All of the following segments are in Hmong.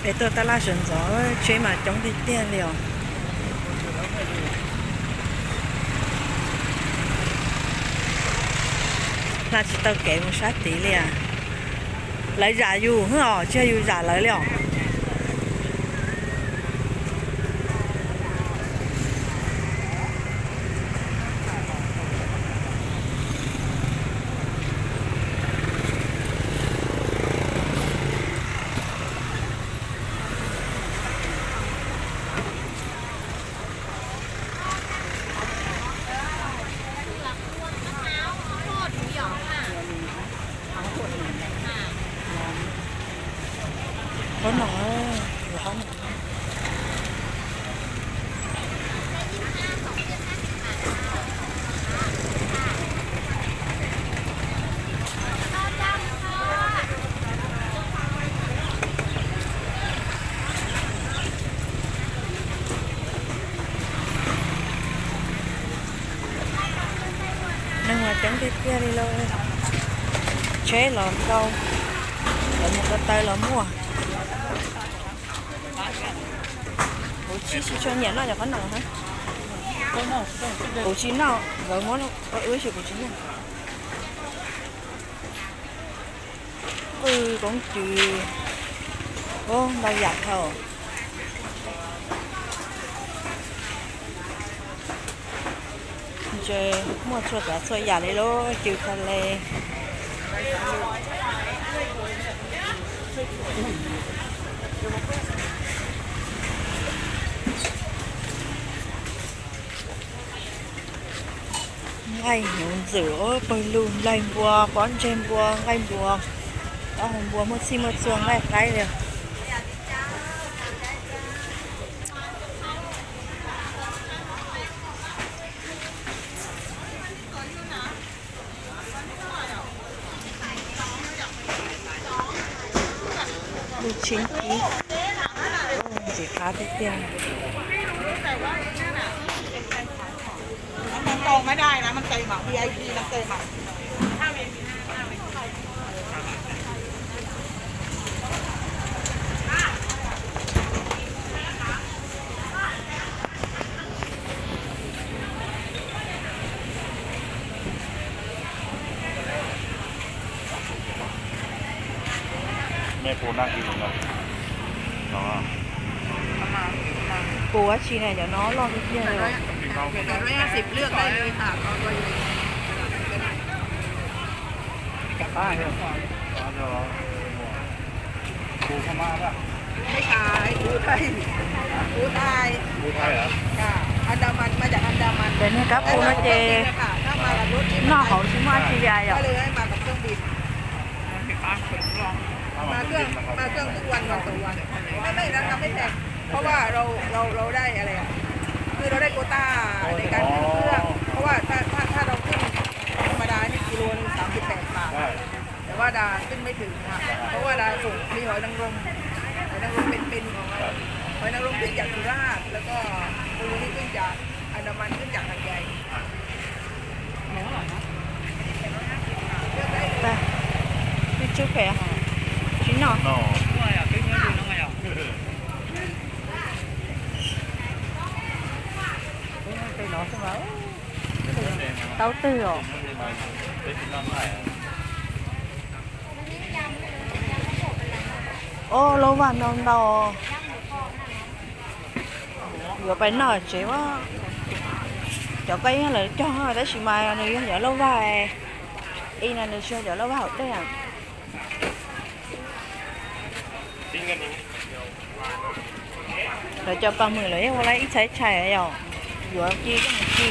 Es tuaj tab laj sawv ntxov, tsheb mas coob tiag tiag li os. Hla tsis tau kev mus sab tid li as. Lawv zam yus os, tsis yog yus zam lawv li os. Qhov no, qhov no. Neeg mas coob tiag tiag li lauj. Tsheb los ntau, lawv mus ko taw los muaj. Kuv tsis tshua nyiam noj cov qhob noom. Kuv tsis noj, nkawd muab wb ib si kuv tsis noj. Qwj koob cws, ntau yam dhau. Ntshe muaj txhua tsav txhua yam li lub cws tha le. Nqaij hnyuv ntxwm, pawg lug, nplaig npua, pob ntseg npua, nqaij npua, taub hau npua, muaj txhij muaj txhua nqaij qaib li. Lub tsheb kib ntxim qab tiag tiag. Pus dab tsi na, cov no loj tiag tiag li. Cov niag kab pus no ces noj hauv tsis muaj dab tsi li yom.เพราะว่าเราเราเราได้อะไรอ่ะ คือเราได้โควต้าในการขึ้นเครื่อง เพราะว่าถ้าถ้าถ้าเราขึ้นธรรมดานี่กิโลหนึ่งสามสิบแปดบาท แต่ว่าดาขึ้นไม่ถึงค่ะ เพราะว่าดาส่งมีหอยนางรม หอยนางรมเป็นๆของเรา หอยนางรมขึ้นจากสุราษฎร์ แล้วก็ปูนี่ขึ้นจากอันดามัน ขึ้นจากหาดใหญ่ Tib tsub pem, tsis noj. Tau twg os. Ob, lauj vaj ntau ntau. Yuav pais noj tsev a. Cov koj ib lawv cog tab sis mas nws yog cov lauj vaj, ib no nws tsis yog cov lauj vaj hauv dej. Lawv cov paj mwm lawv yeej ua lawv ib txhais tshais yom, yuav ci coj mus ci.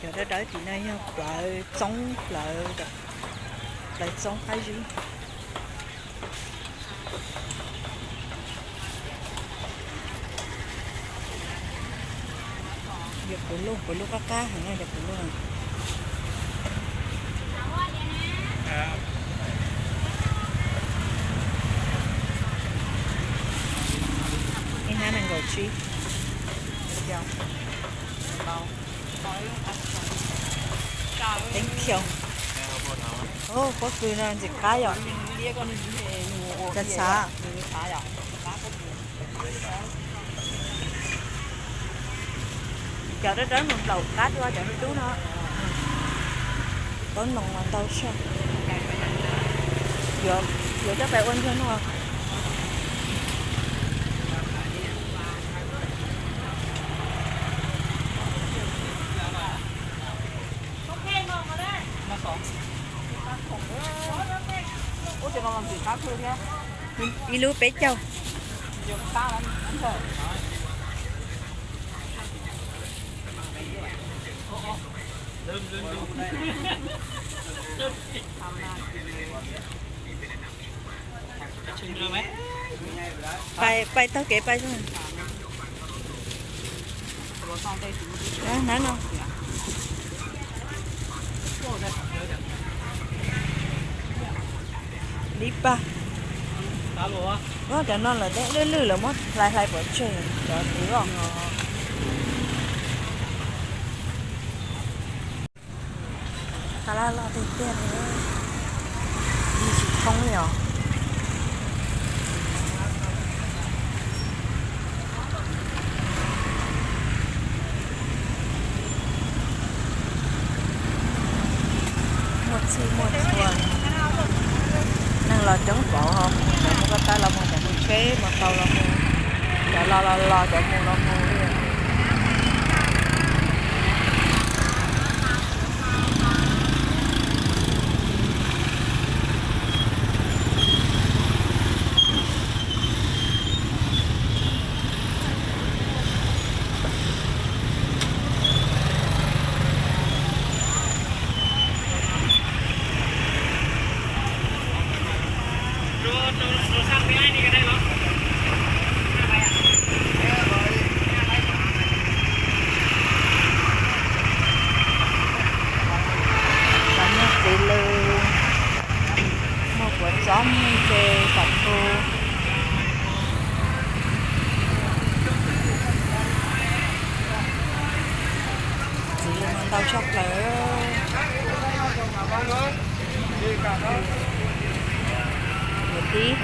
Cov dawb dawb tim no yog plawv txoob, plawv txoob qab zib. Yog puv luj, puv luj qab qab heev no, yog puv luj. Thank you. Pob kws no ntxim qab yom. Cov xav. Cov dawb dawb mus nplaum qab dua cov dub dub no. Taub noos mas ntau tshaj. Yuav coj pais ua ntsuag noj. Ib lub peb caug. Pais, pais taug kev pais xwb. Hnab no. Li pag. Cov no lawv tej lwj lwj lawv muab hlais hlais pov tseg cov twv os. Tab laj loj tiag tiag li, tsis thoob li os. Muaj txhij muaj txhua, neeg los coob pov ho, cov mus ko taw los mus, cov mus tsheb mus tau los mus, cov los los los, cov mus los mus li. Cov niag txiv lws, muaj puav txob muaj ntses kom tu. Txiv lws mas ntau tshaj plaws. Yuav tib.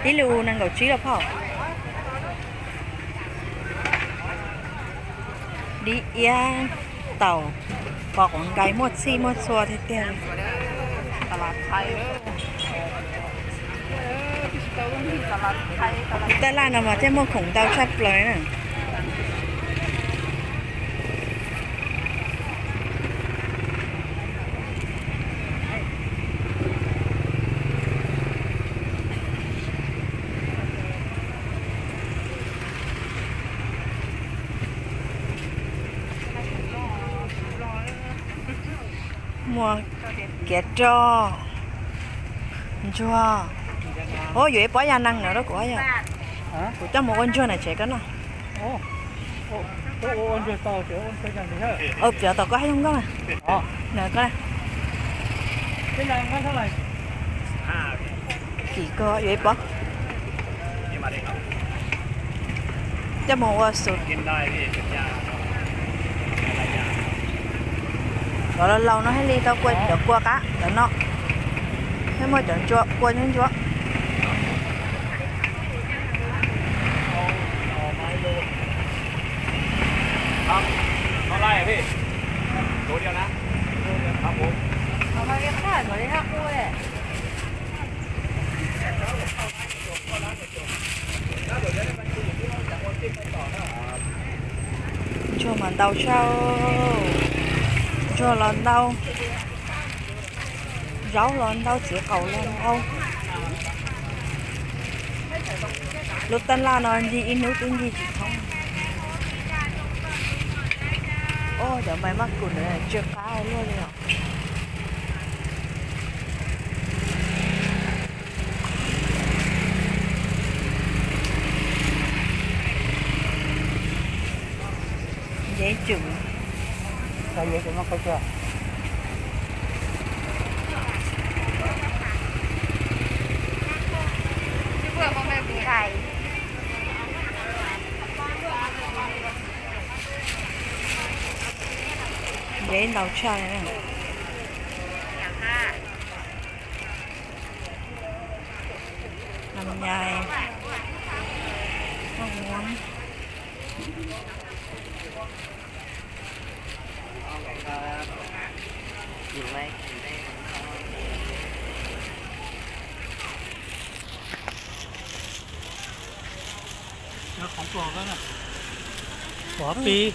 Ib lus nees nkaum tsib los phauj. Dib iab, taum, pos quav nkais, muaj txhij muaj txhua tiag tiag. Tab laj no mas thiaj muaj khoom ntau tshaj plaws na. Muaj kiav roj, ntsuag. Ua yuav ib pob ya nees no rau kuv yom. Kuv coj mus ua ntsuag na tsev koj noj. Piav tom koj hais zoo nkauj na. Nws koj na. Kim koj yuav ib pob. Coj mus ua xus. Cov laus laus no thiaj li tau kua, cov kua qab cov no, thiab muaj cov ntsuab, kua thiab ntsuab. Ntsuag mas ntau tshaj, ntsuag los ntau, zaub los ntau, txiv qaum los ntau. Lub tab laj no ncig ib hnub twb ncig tsis thoob. Cov maiv maj kum ntawd tsw qab luaj li os. Ib tsum. Ntev ntau tshaj li. Nam nyai, noj muab. Pob pib,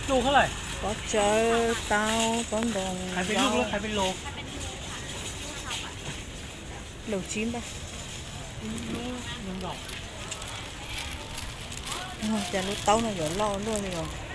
lub hab lais? Pob tsawb, taub, pob ntoo, lus tsib npaj. Cas lub taub no yuav loj luaj li os.